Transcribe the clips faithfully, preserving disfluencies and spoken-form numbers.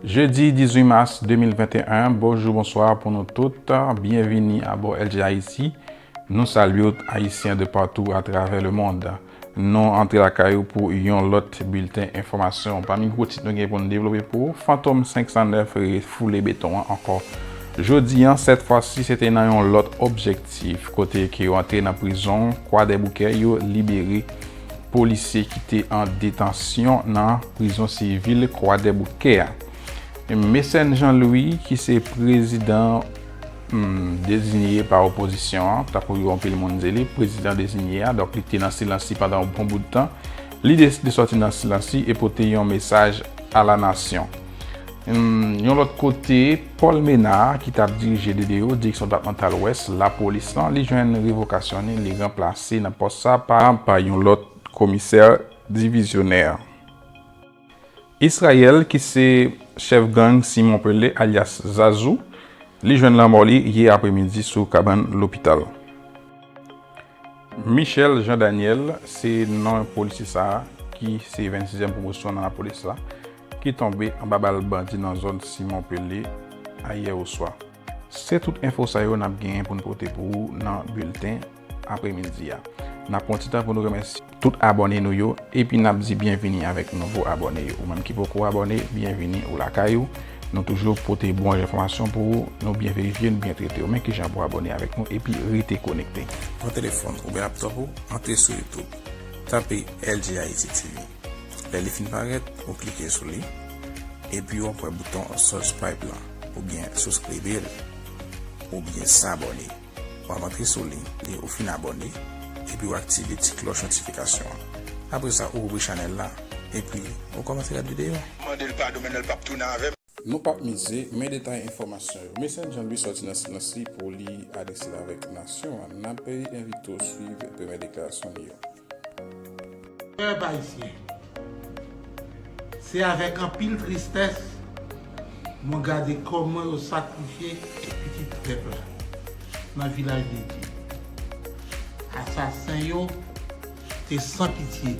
Jedi dizuit mas de mil venteyen, bonjou, bonswa pou nou tout. Byenvini abò L G Haiti. Nou salye w, Ayisyen de patou atravè lemond. Nou antre lakay ou pou yon lòt bilten enfòmasyon. Pami gwo tit nou gen pou n devlope pou ou, Fantom senk san nèf refoule beton an ankò. Jodi a, sèt fwa si, se te nan yon lòt objektif, kote ke yo antre nan prizon Kwadèboukè, yo libere polisye ki te an detansyon nan prizon sivil Kwadèboukè a. Mecène Jean Louis, ki se prezidan, hmm, deziye pa opozisyon an, tankou yo anpil moun di li, prezidan deziye a, donk li te nan silans li pandan yon bon bout tan. Li deside sòti nan silans li e pote yon mesaj a la nasyon. Hmm, yon lòt kote, Paul Ménard, ki t ap dirije D D O, Direksyon Depatmantal Wès, Lapolis lan, li jwenn revokasyon li, li ranplase nan pòs sa pa, pa yon lòt komisè divizyonè. Israel, ki se chèf gang Simon Pelé, alyas Zazou, li jwenn lanmò li yè apremidi sou kabann lopital. Michel Jean Daniel, se non polisye sa a, ki se vennsizyèm pwomosyon nan lapolis la, ki tonbe anba bal bandi nan zòn Simon Pelé ayè oswa. Se tout enfo sa yo n ap genyen pou n pote pou ou nan bilten apremidi a. N ap pran ti tan pou nou remèsye tout abòne nou yo, epi n ap di byenvini avèk nouvo abòne yo. Ou menm ki poko abòne, byenvini, ou lakay ou. Nou toujou pote bon enfòmasyon pou ou, nou byen verifye, nou byen trete w. Men kijan pou abòne avèk nou epi rete konekte. Pran telefòn oubyen laptòp ou, antre sou YouTube, tape L G Haiti T V. Lè li fin parèt, ou klike sou li, epi w ap wè bouton subscribe lan, oubyen souskribir, oubyen s'abonner. W ap antre sou li, lè ou fin abòne, epi w aktive ti klòch notifikasyon an. Apre sa, ou ouvri chanèl la, epi ou kòmanse gad videyo. Mande l padon, men l p ap tounen avè m. Nou p ap mize, men detay enfòmasyon yo. Mecène Jean Louis sòti nan silans li pou li adrese l avèk nasyon an. N ap envite w swiv premyè deklarasyon li yo. Pèp ayisyen, se avèk anpil tristès mwen gade kòman yo sakrifye pitit pèp la nan Vilaj de Dye. Asasen yo te san pitye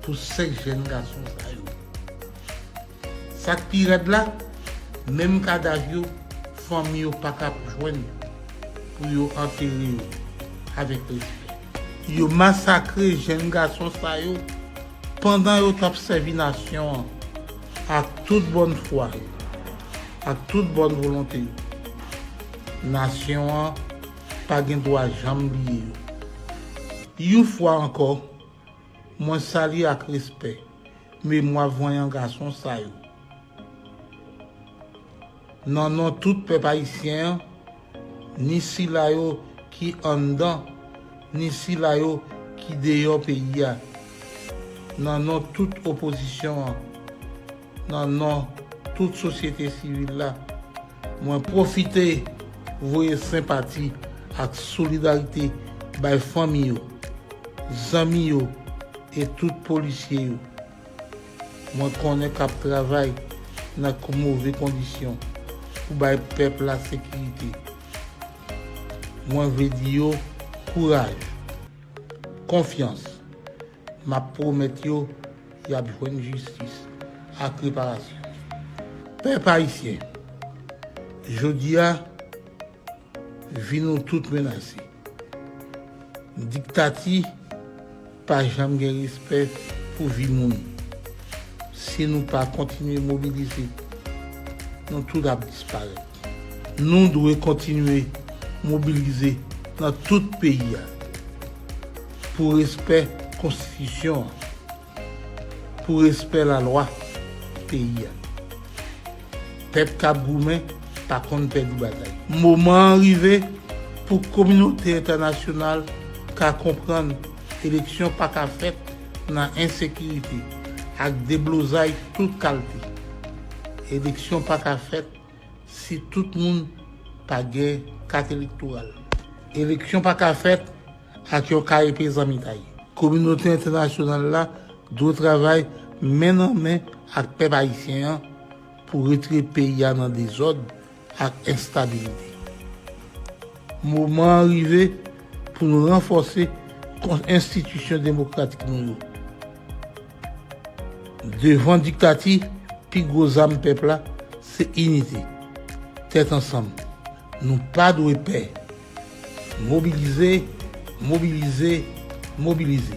pou senk jèn gason sa yo. Sa k pi rèd la, menm kadav yo, fanmi yo pa ka jwenn pou yo antere yo avèk respè. Yo masakre jèn gason sa yo pandan yo t ap sèvi nasyon an ak tout bòn fwa yo, ak tout bòn volonte yo. Nasyon an pa gen dwa janm bliye yo. Yon fwa ankò, mwen salye ak respè memwa vanyan gason sa yo. Nan non tout pèp ayisyen an, ni sila yo ki anndan, ni sila yo ki deyò peyi a, nan non tout opozisyon an, nan non tout sosyete sivil la, mwen pwofite voye senpati ak solidarite bay fanmi yo, zanmi yo e tout polisye yo. Mwen konnen k ap travay nan k-, move kondisyon pou bay pèp la sekirite. Mwen vle di yo kouraj, konfyans. M ap pwomèt yo y ap jwenn jistis ak reparasyon. Pèp ayisyen, jodi a, vi nou tout menase. Diktati pa janm gen respè pou vi moun. Si nou pa kontinye mobilize, nou tout ap disparèt. Nou dwe kontinye mobilize nan tout peyi a pou respè konstitisyon an, pou respè lalwa peyi a. Pèp k ap goumen pa konn pèdi batay. Moman an rive pou kominote entènasyonal ka konprann eleksyon pa ka fèt nan ensekirite ak deblozay tout kalte. Eleksyon pa ka fèt si tout moun pa gen kat elektoral. Eleksyon pa ka fèt ak yon ka epe zanmitay. Kominote entènasyonal la dwe travay men nan men ak pèp ayisyen an pou retire peyi a nan dezòd ak enstabilite. Moman an rive pou nou ranfòse kon-, enstitisyon demokratik nou yo. Devan diktati, pi gwo zam pèp la Se inite. Tèt ansanm. Nou pa dwe pè. Mobilize, mobilize, mobilize.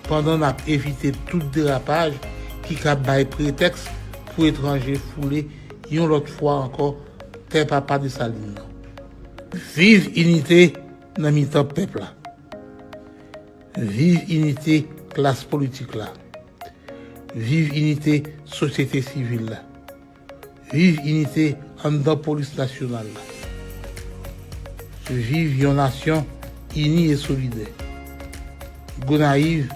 Pandan n ap evite tout derapaj ki ka bay pretèks pou etranje foule yon lòt fwa ankò tè papa Desalin nan. Viv inite nan mitan pèp la. Viv inite klas politik la. Viv inite sosyete sivil la. Viv inite anndan polis nasyonal la. Viv yon nasyon ini e solidè. Gonayiv,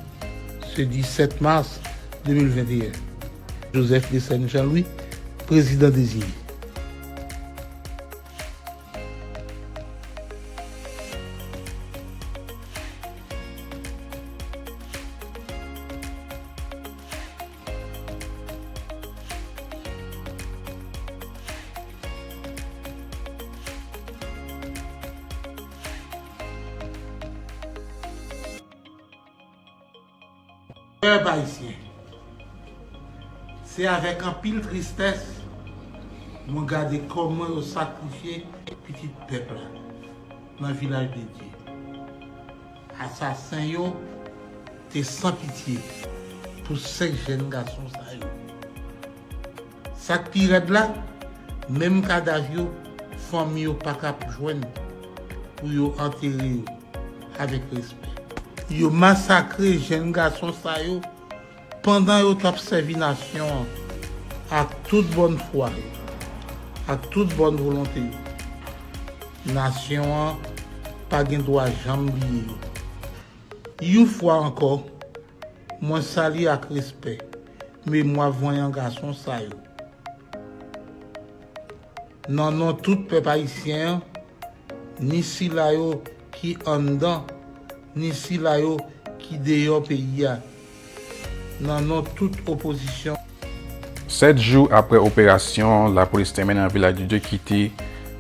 se disèt mas de mil venteyen. Joseph Dessalines Jean-Louis, prezidan deziye. Pèp ayisyen, se avèk anpil tristès mwen gade kòman yo sakrifye pitit pèp la nan Vilaj de Dye. Asasen yo te san pitye pou senk jèn gason sa yo. Sa k pi rèd la, menm kadav yo, fanmi yo pa ka jwenn pou yo antere yo avèk respè. Yo masakre jèn gason sa yo pandan yo t ap sèvi nasyon an ak tout bòn fwa yo, ak tout bòn volonte yo. Nasyon an pa gen dwa janm bliye yo. Yon fwa ankò, mwen salye ak respè memwa vanyan gason sa yo. Nan non tout pèp ayisyen an, ni sila yo ki anndan, ni sila yo ki deyò peyi a, nan non tout opozisyon. Sèt jou apre operasyon lapolis te mennen nan Vilaj de Dye ki te,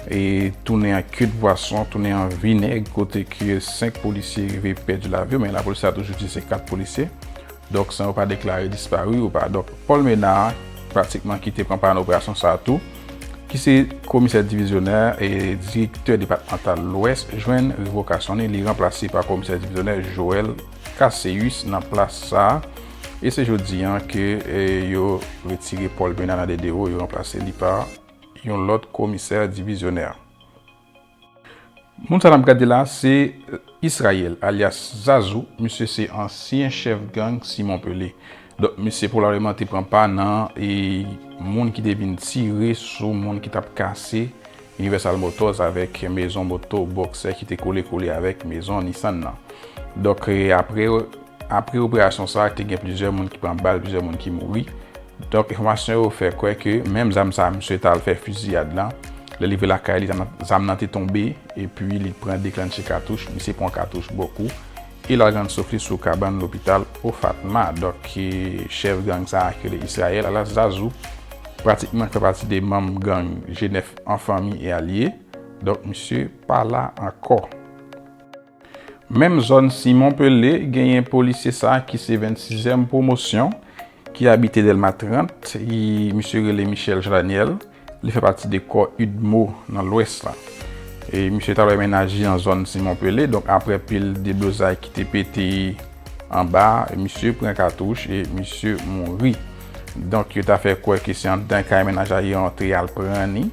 e, tounen an ke de pwason, tounen an vinèg, kote ke senk polisye rive pèdi lavi yo, men lapolis la toujou di se kat polisye. Donk, san yo pa deklare dispari ou pa. Donk, Paul Ménard, pratikman, ki te pran pa nan operasyon sa a tou, ki se komisè divizyonè e direktè depatmantal Lwès, jwenn revokasyon li, li ranplase pa komisè divizyonè Joël Casséus nan plas sa a. E se jodi an ke, e, yo retire Paul Ménard nan D D O, yo ranplase li pa yon lòt komisè divizyonè. Moun sa n ap gade la, se Israël, alyas Zazou. Misye se ansyen chèf gang Simon Pelé. Donk, misye pwobableman te pran pa nan, e, moun ki te vin tire sou moun ki t ap kase Universal Motors avèk mezon moto Boxer ki te kole kole avèk mezon Nissan nan. Donk, e, apre, apre operasyon sa a, te gen plizyè moun ki pran bal, plizyè moun ki mouri. Donk, enfòmasyon yo fè kwè ke menm zam sa a, misye t al fè fiziyad la. Lè li rive lakay li, zam, zam nan te tonbe, epi li pran deklanche katouch, misye pran katouch bò kou, e l al rann souf li sou kabann lopital Ofatma. Donk, e, chèf gang sa a ki rele Israël, alyas Zazou, pratikman fè pati de manm gang G nèf An Fanmi e Alye. Donk, misye pa la ankò. Menm zòn Simon Pelé, genyen polisye sa a ki se vennsizyèm pwomosyon, ki abite Dèlma trant, e misye rele Michel Jean Daniel, li fè pati de kò UDMO nan Lwès la. E misye t al wè mennaj li nan zòn Simon Pelé, donk apre pil deblozay ki te pete anba, misye pran katouch e misye mouri. Donk, yo ta fè kwè ke se anndan kay mennaj la yo antre al pran li.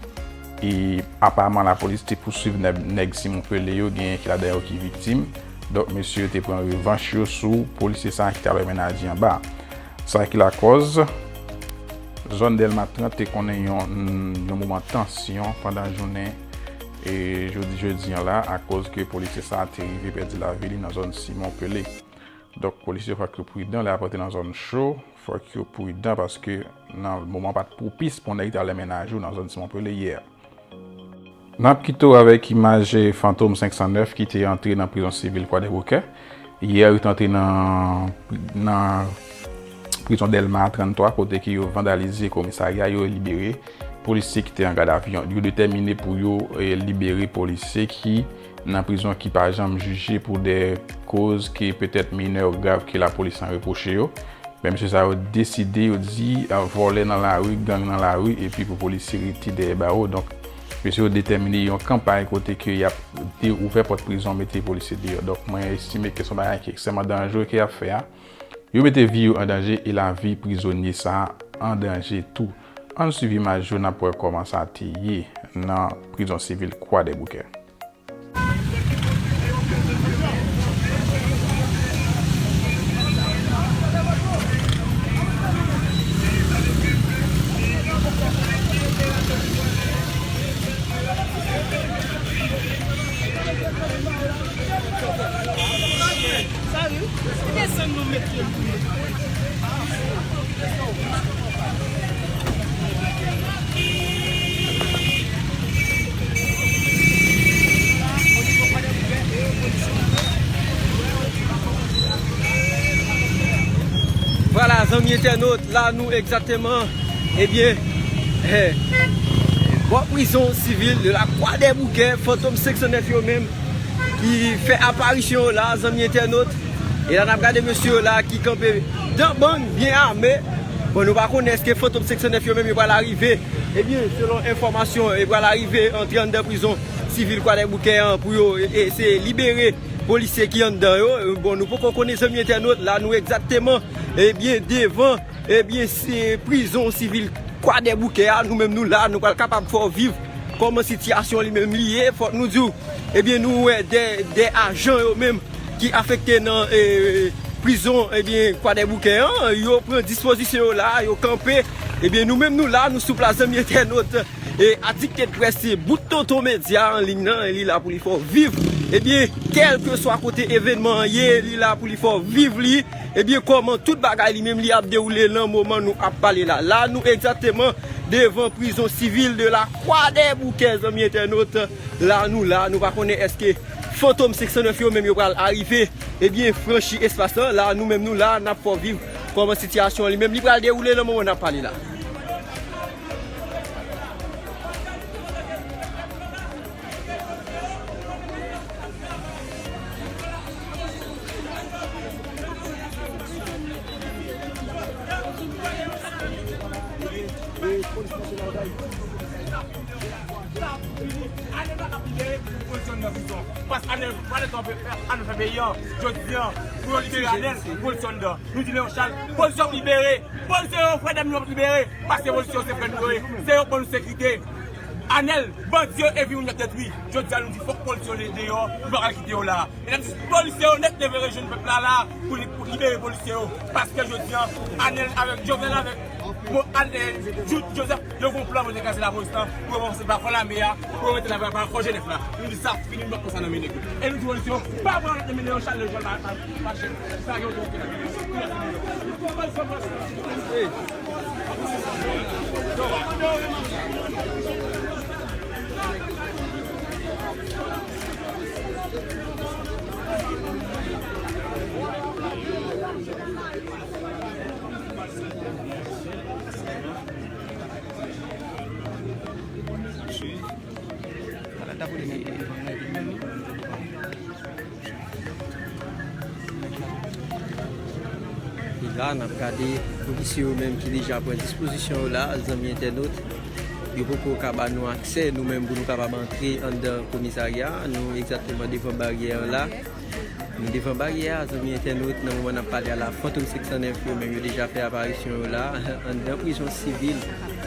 E aparman lapolis te pouswiv nèg, nèg Simon Pelé yo, genyen ki ladan yo ki viktim. Donk, mesye yo te pran revanch yo sou polisye sa a ki t al wè mennaj li anba. Sa ki lakòz zòn Dèlma trant te konnen yon, yon moman tansyon pandan jounen, e, jodi, jodi an la, akoz ke polisye sa a te rive pèdi lavi li nan zòn Simon Pelé. Donk, polisye yo fòk yo pridan lè y ap rantre nan zòn cho, fòk yo pridan paske nan moman pa t pwopis pou nèg ta lè mennaj ou nan zòn Simon Pelé yè. N ap kite w avèk imaj Fantom senk san nèf ki te antre nan prizon sivil Kwadèboukè. Yè, yo te antre nan, nan prizon Dèlma trannntwa, kote ke yo vandalize komisarya, yo libere polisye ki te an gadavi. Yo detèmine pou yo, e, libere polisye ki nan prizon ki pa janm jije pou de koz ki petèt minè grav ke lapolis lan repwoche yo. Men mesye sa yo deside, yo di, a, vòlè nan lari, gang nan lari, epi pou polisye rete dèyè bawo. Donk, mesye yo detèmine yon kanpay kote ke y ap de-, ouvè pòt prizon, mete polisye deyò. Donk, mwen estime ke se yon bagay ki ekstrèmman danjere ke y ap fè a. Yo mete vi yo an danje e lavi prizonye sa a an danje tou. Ann swiv imaj yo, n ap wè kòman sa te ye nan prizon sivil Kwadèboukè. Vwala, zanmi entènot, la nou egzakteman, ebyen, eh, bò prizon sivil de la Kwadèboukè, Fantom senk san nèf yo menm, ki fè aparisyon yo la, zanmi entènot. E la n ap gade mesye yo la ki kanpe dan bang, byen ame. Bon, nou pa konnen èske Fantom senk san nèf yo menm yo pral arive. Ebyen, selon enfòmasyon, yo pral arive antre anndan prizon sivil Kwadèboukè an pou yo e, eseye libere polisye ki anndan yo. Bon, nou poko konnen, zanmi entènot, la nou egzakteman, ebyen, devan, ebyen, se prizon sivil Kwadèboukè a. Nou menm nou la, nou pral kapab fè w viv kòman sitiyasyon li menm li ye. Fòk nou di w, ebyen, nou wè de, de ajan yo menm ki afekte nan, eh, prizon, ebyen, Kwadèboukè an, yo pran dispozisyon yo la, yo kanpe. Ebyen, nou menm nou la, nou sou plas, zanmi entènot. E Adikte Press, se bout tonton medya an liy nan, li la pou li fè w viv. Ebyen, kèlkeswa kote evènman an ye, li la pou li fè w viv li. Ebyen, kòman tout bagay li menm li ap dewoule nan moman nou ap pale la. La, nou egzakteman devan prizon sivil de la Kwadèboukè, zanmi entènot. La, nou la, nou pa konnen èske Fantom senk san nèf yo menm yo pral arive, ebyen, franchi espas lan. La, nou menm nou la, n ap fè w viv kòman sitiyasyon li menm li pral dewoule nan moman n ap pale la. Anèl pa ka libere, polisye anndan prizon. Pas Anèl, pa lè tan Anèl fè peyi an. Jodi an, pou yo libere Anèl, polisye anndan. Nou di Leon Charles, polisye ap libere. Polisye yo, frè dam yo ap libere. Paske polisye yo se frè nou yo ye. Se yo k ban nou sekirite. Anèl, bandi yo epi moun y ap detwi. Jodi a, nou di fòk polisye yo deyò, nou pa ka kite yo la. E n ap di polisye yo nèt leve rejwenn pèp la la pou li, pou libere polisye yo. Paske jodi a, Anèl avèk Jovenel avèk Mo-, Anèl, Jude Joseph, yo gon plan pou yo te kraze lapolis lan, pou yo pase pa fò lame a, pou yo mete lame a pa fò Jenèf la. Nou di sa fini, nou p ap konsa nan men nèg yo. E nou di polisye yo, pa pran lòt nan men yo, Charles Leon Charles pa, pa, pa chèf. Sa yo di, ok, la. E la, n ap gade polisye yo menm ki deja pran dispozisyon yo la, zanmi entènot. Yo poko ka ba nou aksè, nou menm, pou nou kapab antre anndan komisarya a. Nou egzakteman devan baryè an la. Nou devan baryè a, zanmi entènot, nan moman n ap pale a la, Fantom senk san nèf yo menm yo deja fè aparisyon yo la, anndan prizon sivil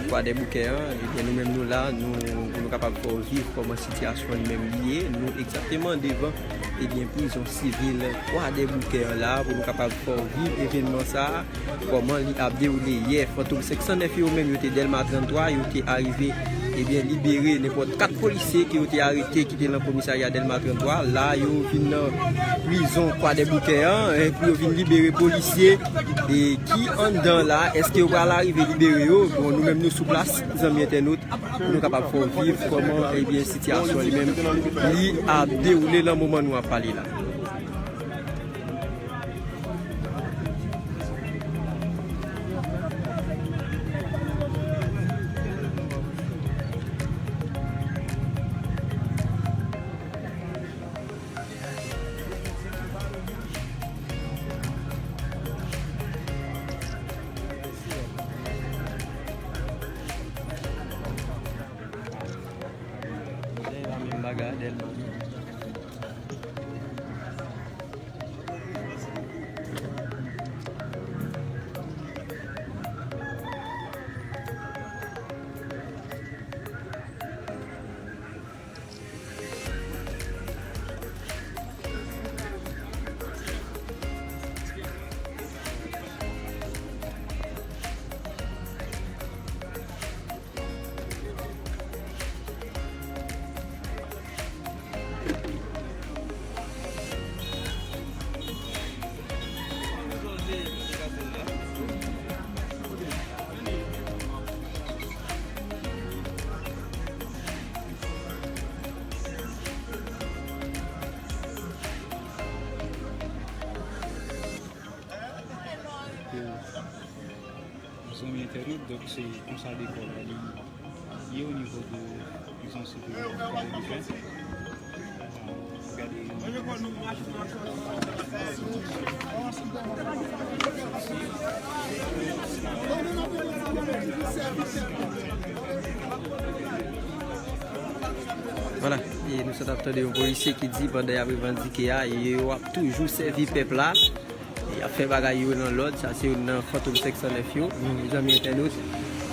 Kwadèboukè an. Ebyen, nou menm nou la, nou, pou nou kapab fè w viv kòman sitiyasyon an li menm li ye. Nou egzakteman devan, ebyen, prizon sivil Kwadèboukè an la, pou nou kapab fè w viv evènman sa a, kòman li ap dewoule yè. Fantom senk san nèf yo menm, yo te Dèlma trannntwa, yo te arive, ebyen, libere nenpòt kat polisye ke yo te arete, ki te nan komisarya Dèlma trannntwa. La, yo vin nan prizon Kwadèboukè an, e, pou yo vin libere polisye, e, ki anndan la. Èske yo pral arive libere yo? Bon, nou menm, nou sou plas, zanmi entènot, pou nou kapab fè w viv kòman, ebyen, sitiyasyon li menm, li ap dewoule nan moman nou ap pale la. Gade l. Zanmi entènot, donk se konsa dekò la li ye o nivo de prizon sivil Kwadèboukè. Gade. Vwala, e nou sot ap tande yon polisye ki di pandan y ap revandike a, yo ap toujou sèvi pèp la. Y ap fè bagay yo nan lòd, sa se youn nan Fantom senk san nèf yo. Nou, zanmi entènot,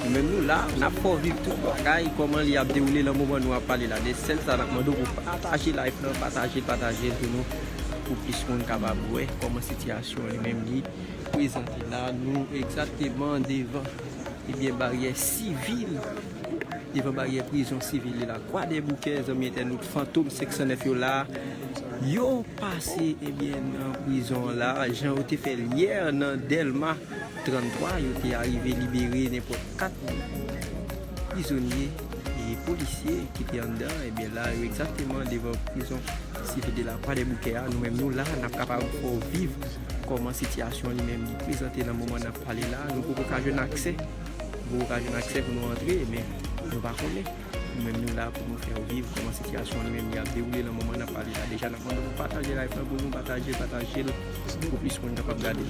nou menm nou la, n ap fè w viv tout bagay, kòman li ap dewoule nan moman nou ap pale la. Men sèl sa n ap mande w pou pataje live lan, pataje l, pataje l pou nou, pou plis moun kapab wè kòman sitiyasyon an li menm li prezante la. Nou egzakteman devan, ebyen, baryè sivil, devan baryè prizon sivil la. Kwadèboukè, zanmi entènot, Fantom senk san nèf yo la. Yo pase, ebyen, nan prizon an la, jan yo te fè l yè nan Dèlma tranntwa, yo te arive libere nenpòt kat prizonye e polisye ki te anndan. Ebyen, la, yo egzakteman devan prizon sivil de la Kwadèboukè a. Nou menm, nou la, n ap kapab fè w viv kòman sitiyasyon li menm li prezante nan moman n ap pale la. Nou poko ka jwenn aksè, nou poko ka jwenn aksè pou nou antre, men nou pa konnen. Nou menm, nou la pou nou fè w viv kòman sitiyasyon li menm li ap dewoule nan moman n ap pale la. Deja, n ap mande w pou pataje live lan pou nou, pataje l, pataje l pou plis moun kapab gade.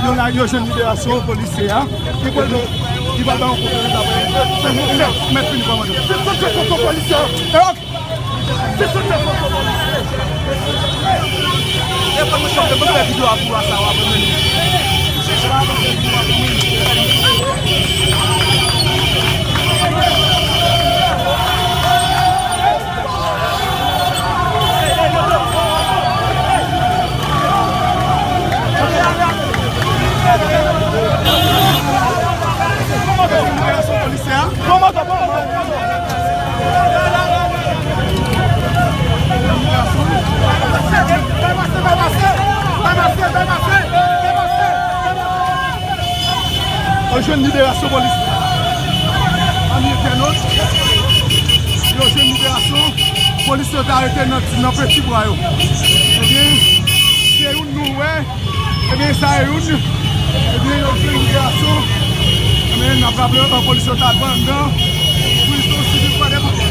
Yo la, yo jwenn liberasyon polisye a. Li pral, li pral ba yon konferans apre. Mèt fini kòmande. Se sou tèt foto polisye a. E ok. Se sou tèt foto polisye. E pa nou chòke, nou fè videyo a pou sa w ap mennen. Yo jwenn liberasyon polis. Zanmi entènot, yo jwenn liberasyon. Polis yo te arete nan, nan Petibwa yo. Ebyen, se youn nou wè. Ebyen, sa e youn. Ebyen, yo jwenn liberasyon. Ebyen, n ap raple, euh, polis yo t al pran anndan prizon sivil Kwadèboukè.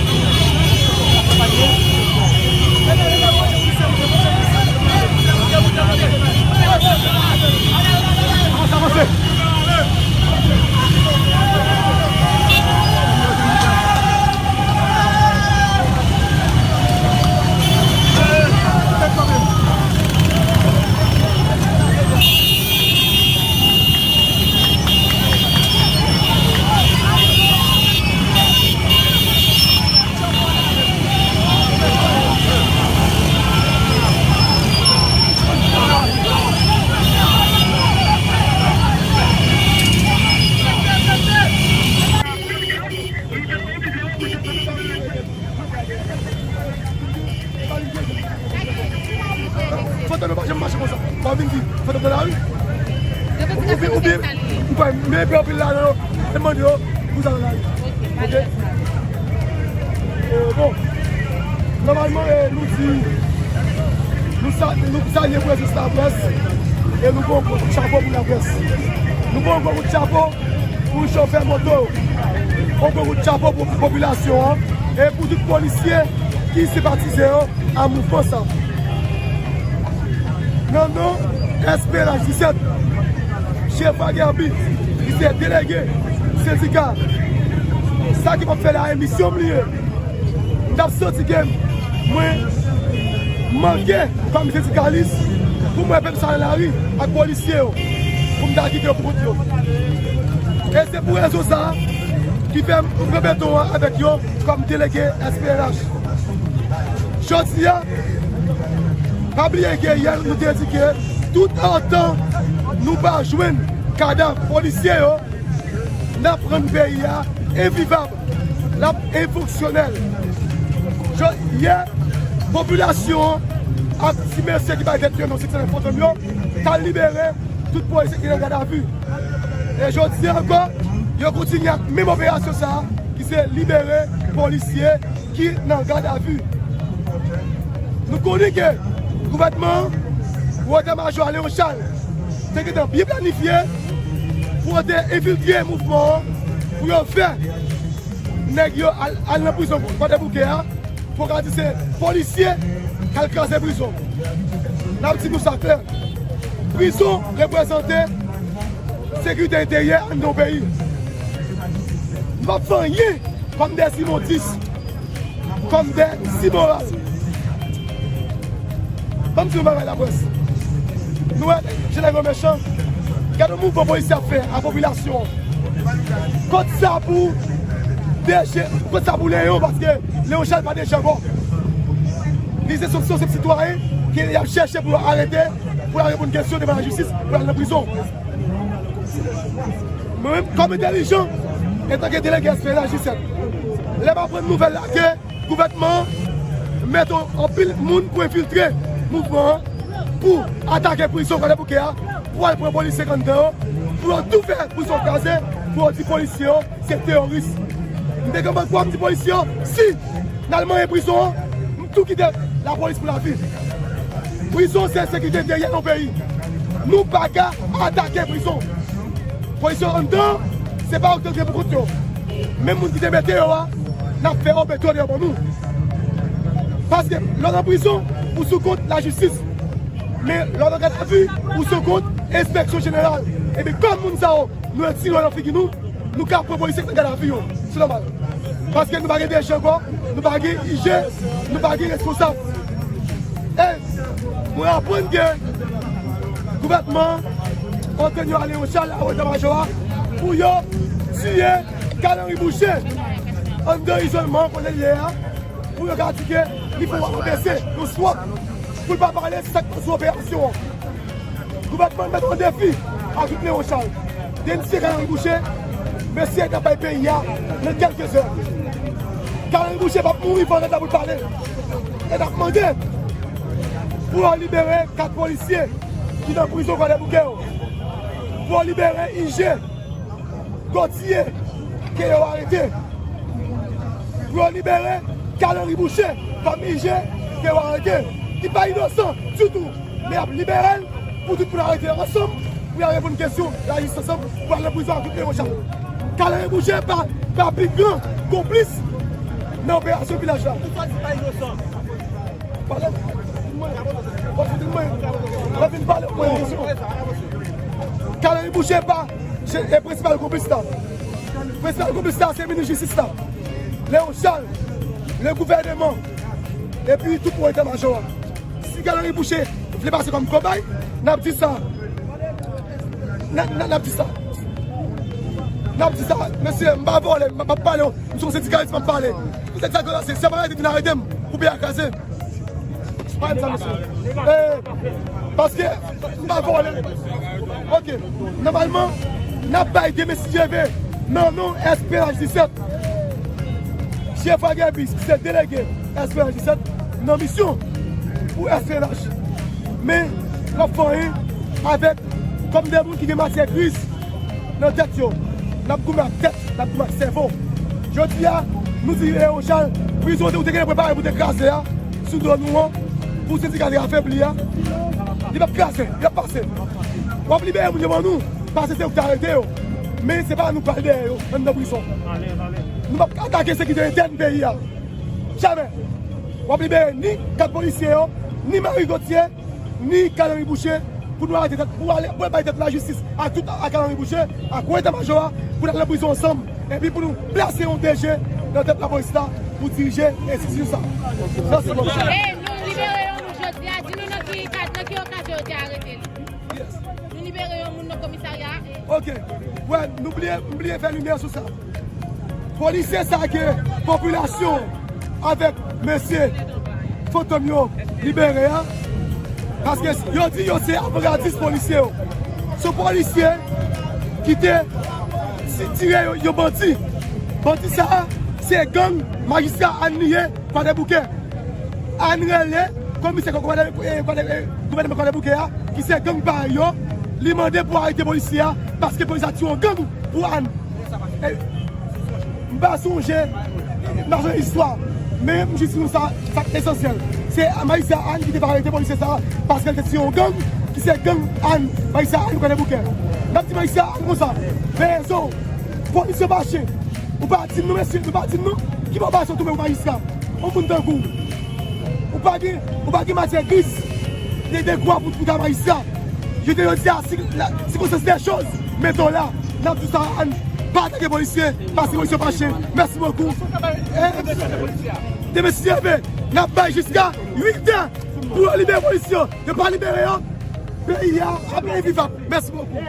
Avanse, avanse. Sa nou pa janm mache konsa. Pa vin di fantom nan lari. Oubyen, oubyen, ou pa menm pè anpil ladan yo. E mande yo pou sa nan lari. Ok? Eh, bon, nòmalman, eh, nou di, nou sa, nou salye prezans laprès e nou ba yon gwo kout chapo pou laprès. Nou ba yon gwo kout chapo pou chofè moto yo. Yon gwo kout chapo pou popilasyon an e pou tout polisye ki senpatize yo a mouvman sa. Nan non S P N H disèt, Chevroy Guerby, ki se delege sendika, sa ki p ap fè la emisyon m li ye. M t ap santi ke mwen manke kòm sendikalis pou mwen pèp sa nan lari ak polisye yo, pou m ta kite yo pou kont yo. E se pou rezon sa ki fè m rantre beton an avèk yo kòm delege S P N H. Jodi a, pa bliye ke yè nou te di ke tout otan nou pa jwenn kadav polisye yo, n ap rann peyi a envivab, l ap enfonksyonèl. Jodi a, popilasyon an ak ti mesye ki bay tèt yo non sèt san fantom yo, t al libere tout polisye ki nan gadavi. E jodi a ankò, yo kontinye ak menm operasyon sa a, ki se libere polisye ki nan gadavi. Nou konnen ke gouvènman an, ou eta majò a Léon Charles, te gentan byen planifye pou yo te enfiltre mouvman an, pou yo fè nèg yo al, al nan prizon Kwadèboukè a, pou yo ka di se polisye k al kraze prizon. N ap di nou sa klè. Prizon reprezante sekirite enteryè anndan yon peyi. Nou p ap fè anyen kòm dè zimondis, kòm dè zimoral. Ban m di yon bagay laprès. Nou wè jan nèg yo mechan. Gade yon mouvman polisye ap fè a popilasyon an. Kot sa pou D G, kot sa pou Leyon, paske Leon Charles pa D G ankò. Li se yon senp sitwayen ke y ap chèche pou yo arete, pou l al reponn kesyon devan lajistis, pou l al nan prizon. Mwen menm, kòm entèlijan, antanke delege S P N H disèt, lè m aprann nouvèl la ke gouvènman an mete anpil moun pou enfiltre mouvman an, pou atake prizon Kwadèboukè a, pou al pran polisye k anndan yo, pou yo tou fè prizon kraze, pou yo di polisye yo se teworis. M te gentan kwè, m di polisye yo, si n al manyen prizon an, m tou kite lapolis pou lavi. Prizon se sekirite enteryè yon peyi. Nou pa ka atake prizon. Polisye yo anndan, se pa yo ki te pou kont yo. Menm moun ki te mete yo a, n ap fè yo mete yo deyò ban nou. Paske lè w nan prizon, ou sou kont lajistis. Men lè w nan gadavi, ou sou kont enspeksyon jeneral. Epi kòm moun sa yo, nou retire yo nan figi nou, nou ka pran polisye k nan gadavi yo. Se nòmal. Paske nou pa gen D G ankò, nou pa gen I G, nou pa gen responsab. E mwen aprann ke gouvènman an, Antonio a Léon Charles, a eta majò a, pou yo tiye Carl Henry Boucher anndan izolman kote l ye a, pou yo ka di ke li fè yon A V C, yon stroke, pou l pa pale, se sa k pase operasyon an. Gouvènman an mete yon defi a tout Léon Charles. Demisye Carl Henry Boucher, mesye t ap bay peyi a nan kèlke zè. Carl Henry Boucher p ap mouri, fò l ret la pou l pale. E n ap mande pou yo libere kat polisye ki nan prizon Kwadèboukè yo. Pou yo libere I G, Gauthier, ke yo arete. Pou yo libere Carl Henry Boucher, kòm I G, ke yo arete, ki pa inosan ditou. Men y ap libere l pou tout moun arete ansanm, pou y al reponn kesyon lajistis ansanm, pou al nan prizon ak tout Léon Charles. Carl Henry Boucher pa, pa pi gran konplis nan operasyon Vilaj la. Pale. Mwen, mwen, mwen vin pale, mwen, kesyon. Carl Henry Boucher pa, se, e prensipal konplis la. Prensipal konplis la, se minis jistis la. Léon Charles, le gouvènman, epi tout moun eta majò a. Si Carl Henry Boucher vle pase kòm kobay, n ap di sa. N, n, n ap di sa. N ap di sa. Mesye, m pa vòlè, m, m ap pale, m se yon sendikalis, m ap pale. Pou sèt sa, se, se pa arete vin arete m, pou peyi a kraze. Pa di sa, mesye. Eh, paske, m pa vòlè. Ok, nòmalman, n ap bay demen si Dye vle, nan non S P N H disèt. Chèf Guerby, ki se delege S P N H disèt, nan misyon pou S P N H. Men, w ap fè anyen avèk kòm de moun ki gen matyè griz nan tèt yo. N ap goumen ak tèt, n ap goumen ak sèvo. Jodi a, nou di, e, Rochal, prizon ou te genyen prepare pou te kraze a, sou do nou an, pou sendika te afebli a, li p ap kraze, li ap pase. W ap libere moun yo ban nou, paske se ou ki te arete yo. Men se pa nou k pral dèyè yo anndan prizon. Nou p ap atake sekirite entèn peyi a. Jamè. W ap libere ni kat polisye yo, ni Marie Gauthier, ni Carl Henry Boucher, pou nou arete tèt, pou ale, pou al bay tèt lajistis ak tout, ak Carl Henry Boucher, ak wo eta majò a, pou n al nan prizon ansanm, epi pou nou plase yon D G nan tèt lapolis la, pou dirije enstitisyon sa. Sa se bon. E nou libere yon moun jodi a, di nou nan ki kad, nan ki okazyon yo te arete li. Nou libere yon moun nan komisarya a. Ok. Wè, nou bliye, nou bliye fè limyè sou sa. Polisye sa ke popilasyon avèk mesye Fantom yo libere a. Paske yo di yo se avangardis polisye yo. Se yon polisye ki te ti-, tire yo, yo bandi. Bandi sa a, se gang majistra Ann li ye, Kwadèboukè. Ann rele komisè Kwadè-, eh, Kwadè-, eh, gouvènman Kwadèboukè a, ki se gang pa yo, li mande pou arete polisye a, paske polisye a tiye yon gang pou Ann. Eh, m pa sonje, m pa sonje istwa, men m jis di nou sa, sa k esansyèl. Se majistra Ann ki te pa arete polisye sa, paske l te tiye yon gang, ki se gang Ann, majistra Ann Kwadèboukè. N ap di majistra Ann konsa, fè rezon, polisye pa chen. Ou pa di nou, mesye, ou pa di nou, ki bò base w tonbe pou majistra? Yon moun tankou w. Ou pa gen, ou pa gen matyè griz de, de gwa pou, pou ta majistra. Je te, yo di a, si, la, sikonstans de choz mete w la, n ap di sa, Ann pa atake polisye, paske polisye pa chen. Mèsi bokou. E, demen si Dye vle, n ap bay jiska uit è pou yo libere polisye yo. Yo pa libere yo, peyi a ap envivab. Mèsi bokou.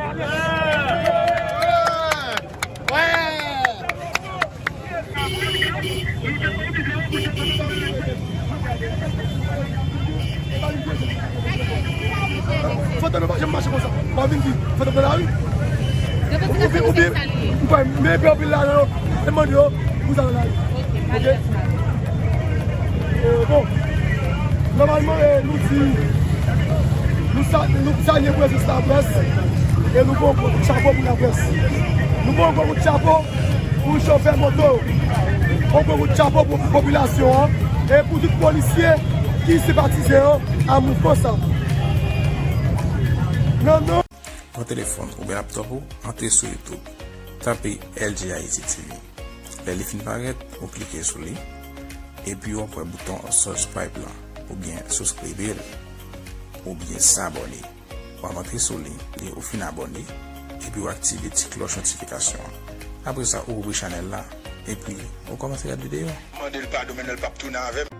Fantom yo pa janm mache konsa. W ap vin di Fantom nan lari. Ou byen, ou byen, ou pa, men epi anpil lajan yo, e mande yo pou sa nan lari. Ok? Eh, bon, nòmalman, eh, nou di, nou sa-, nou salye prezans laprès, e nou ba yon gwo kout chapo pou laprès. Nou ba yon gwo kout chapo pou chofè moto, yon gwo kout chapo pou popilasyon an, e pou tout polisye ki senpatize yo a mouvman sa. Nan non. Pran telefòn oubyen laptòp ou, antre sou YouTube, tape L G Haiti T V. Lè li fin parèt, ou klike sou li, epi w ap wè bouton subscribe lan, oubyen souskribir, oubyen s'abonner. W ap antre sou li, lè ou fin abòne, epi w aktive ti klòch notifikasyon an. Apre sa, ou ouvri chanèl la, epi ou kòmanse gade videyo. Mande l padon, men l p ap tounen avè m.